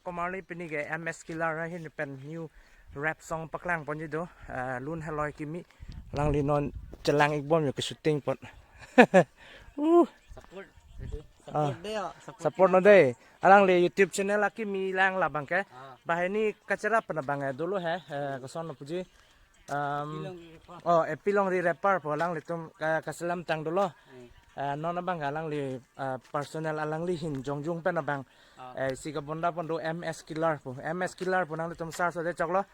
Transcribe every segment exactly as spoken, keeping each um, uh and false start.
Komarli pini ke M S Killer ahin pen new rap song paklang ponji do, eh, Lun Haloi Kimi. Alangli non chelang-ik bom yo ke shooting pon. Uh, Support. Ah. Support dei ya. Support non dei. Alangli YouTube channel akimi lang labang ke. Ah. Banghini kacherap pen abang eh dolo he, eh, koson puji. Um, Pilong di pa. Oh, eh, Pilongri Rapper pu alanglitum ka kaselam tang dolo. Eh. Eh, non abang alangli, eh, personal alangli ahin jongjung pen abang. Ah. Eh, si kabonda pon do M S Killer pu. M S Killer pu nanglitum search ode choklo. Ah.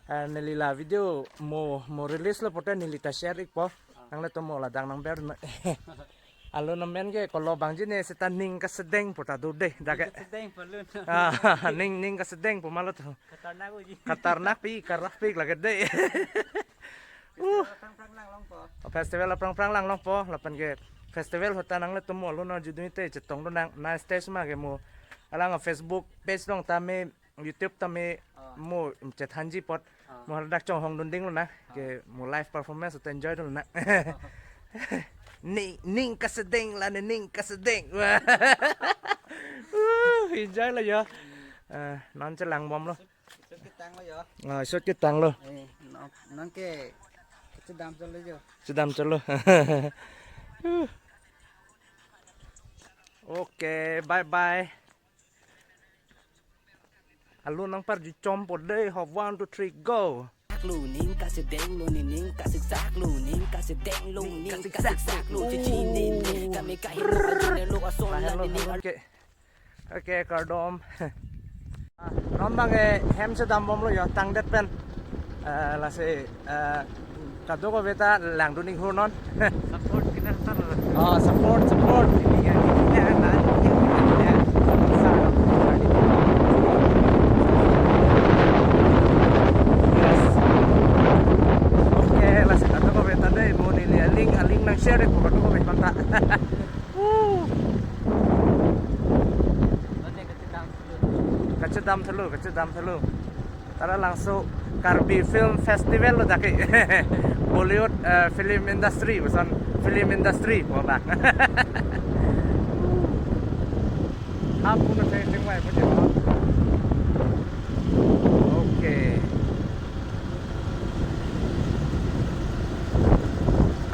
Eh, neli la video mo mo release lo pote neli ta share-ik po. Nanglitum mo ladak nangber na. Alo namen ke kolo bangji ne seta Ning Kasedeng pu ta do dei. Dak ke. Sedeng palun. Ah, ning ning kasedeng pu malo tu. Khatarnak uji. Khatarnak pi, karak pi lagi dei. Uh. Prang prang lang long po. Festival aphrang phrang lang long po, lapen ke festival ahut ta nanglitum mo lo na judun te chetong do nang na stage ma ke mo. Alang Facebook page along tame, YouTube tame Ah. mo chethanji apot. Ah. Mo hadak chonghong dun ding lo na ke mo live performance ahut enjoy dun na. Ning Ning Kasedeng la ne Ning Kasedeng. Wah. Uh, enjoy lo yo. Eh, non chelang bom lo. Shoot kitang lo yo. Ah, shoot kitang lo. Eh, non non ke kachedam cholo yo. Chedam cholo. Okay, bye bye. Alo nangparju chom po dei, hop, one, two, three, go. Lu Ning Kasedeng, lu Ning Kasiksak, lu Ning Kasedeng, lu Ning Kasiksak, lu cici nini, kami kahit mo aja ne lu asong Lahen la lo, nini. Okay. Okay, kardom. Ah, non abang eh hem chedam bom lo yo, tangdet pen. Eh, lasi, eh, kadokave ta langdun-ik ho non. Support kita sar. Oh, support, support. Ini ya, ini ya, nah, ini ya, ini ya. Yes. Okay, lasi kadokave ta dei, mo neli aling, aling nang share-ik po kadokave ta. Woo. Kachedam thelo, kachedam thelo. Tara langso Karbi Film Festival lo dak ke. Bollywood, eh, film industry, bosan film industry, bola. Apu na thai thai wai, boje. Okay.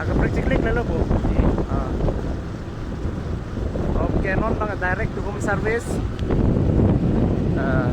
Agak prik chiklik lelo po. Ah. Okay, non abang direct to home service. Ah.